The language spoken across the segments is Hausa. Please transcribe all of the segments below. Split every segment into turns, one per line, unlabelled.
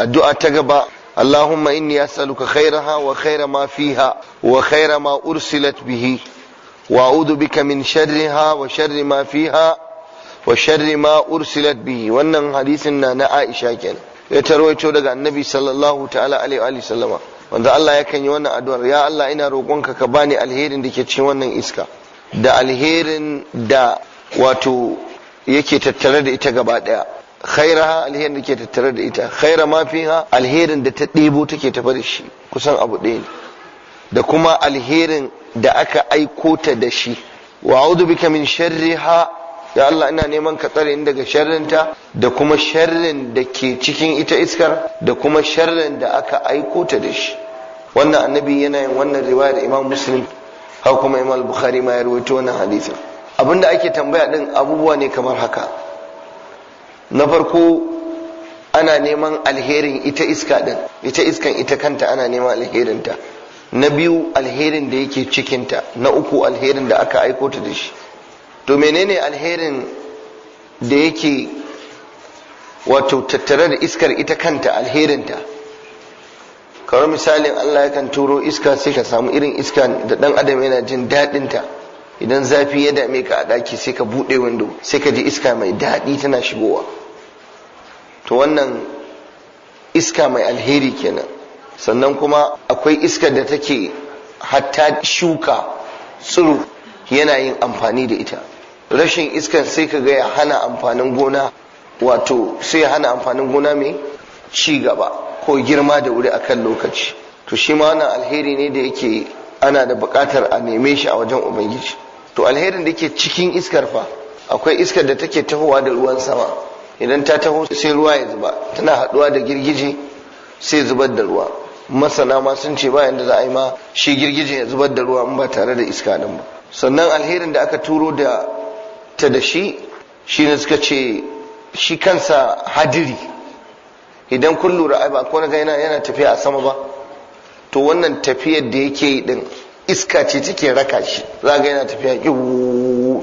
Addu'a ta gaba: Allahumma inni as'aluka khairaha wa khaira ma fiha wa khaira ma ursilat bihi, wa a'udhu bika min sharriha wa sharri ma fiha wa sharri ma ursilat bihi. Wannan hadisin na Aisha kenan, ya tarwaito daga Annabi sallallahu ta'ala alaihi wa sallama, wanda Allah yakan yi wannan addu'ar: ya Allah, ina roƙonka ka bani alherin da ke cikin wannan iska da alherin da wato yake tattare da ita gaba daya. Khairaha, alherin da ke tattare da ita, khaira ma fiha, alherin da ta ɗebo take tafe da shi, kusan abu ɗaya ne, da kuma alherin da aka aiko ta da shi. Wa a'udhu bika min sharriha, ya Allah, ina neman ka tsare ni daga sharrinta da kuma sharrin da ke cikin ita iskar da kuma sharrin da aka aiko ta da shi. Wannan Annabi yana yin wannan riwaya da Imam Muslim, haka kuma Imam Bukhari ma ya rawaito wannan hadisin. Abinda ake tambaya din abubuwa ne kamar haka: na farko, ana neman alherin ita iska din, ita iskan ita kanta ana neman alherinta. Na biyu, alherin da yake cikinta. Na uku, alherin da aka aiko ta da shi. To, menene alherin da yake wato tattare da iskar ita kanta, alherinta? Kamar misalin, Allah yakan turo iska, sai ka samu irin iska da dan adam yana jin daɗinta. Idan zafi ya dame ka a ɗaki, sai ka buɗe window, sai ka ji iska mai daɗi tana shigowa. To, wannan iska mai alheri kenan. Sannan kuma akwai iskar da take hatta shuka tsiro yana yin amfani da ita. Rashin iskar sai ka ga ya hana amfanin gona, wato sai ya hana amfanin gona mai ci gaba ko girma da wuri akan lokaci. To, shi ma wannan alheri ne da yake ana da buƙatar a neme shi a wajen Ubangiji. To, alherin da ke cikin iskar fa? Akwai iskar da take tahowa da ruwan sama. Idan ta taho, sai ruwa ya zuba, tana haɗuwa da girgije sai zubar da ruwa. Masana ma sun ce bayan da za a yi ma shi girgije ya zubar da ruwa in ba tare da iska din ba. Sannan alherin da aka turo da ta da shi, shine suka ce shi kansa hadiri. Idan kun lura, ai ba ko ga yana tafiya a sama ba? To, wannan tafiyar da yake yi din, iska ce take raka shi. Za ga yana tafiya,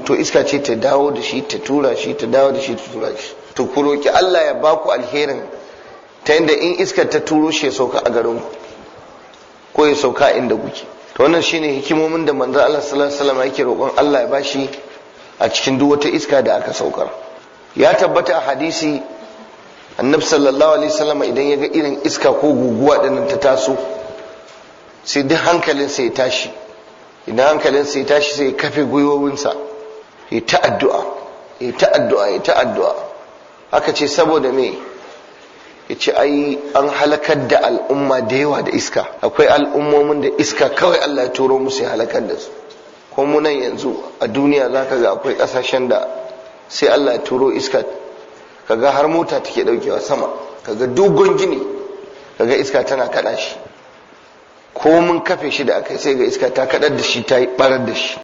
to iska ce ta dawo da shi, ta tura shi, ta dawo da shi, ta tura shi. To, ku roki Allah ya baku alherin ta yadda in iskar ta turo shi, ya sauka a garin ku ko ya sauka inda kuke. To, wannan shine hikimomin da Manzo Allah sallallahu alaihi wasallam yake roƙon Allah ya bashi a cikin duk wata iska da aka saukar. Ya tabbata a hadisi, Annabi sallallahu alaihi wasallam idan ya ga irin iska ko guguwa dinnan ta taso, sai duk hankalinsa ya tashi. Idan hankalinsa ya tashi, sai ya kafe gwiwowinsa, ya ta addu'a, ya ta addu'a, ya ta addu'a. Aka ce, saboda me? Ya ce, ai an halakar da al'umma da yawa da iska. Akwai al'ummomin da iska kawai Allah ya turo musu ya halakar da su. Ko mu nan yanzu a duniya, zaka ga akwai kasashen da sai Allah ya turo iska, kaga har mota take daukewa sama, kaga dogon gini, kaga iska tana kada shi. Ko mun kafe shi da aka, sai ga iska ta kadar da shi, ta yi barar da shi.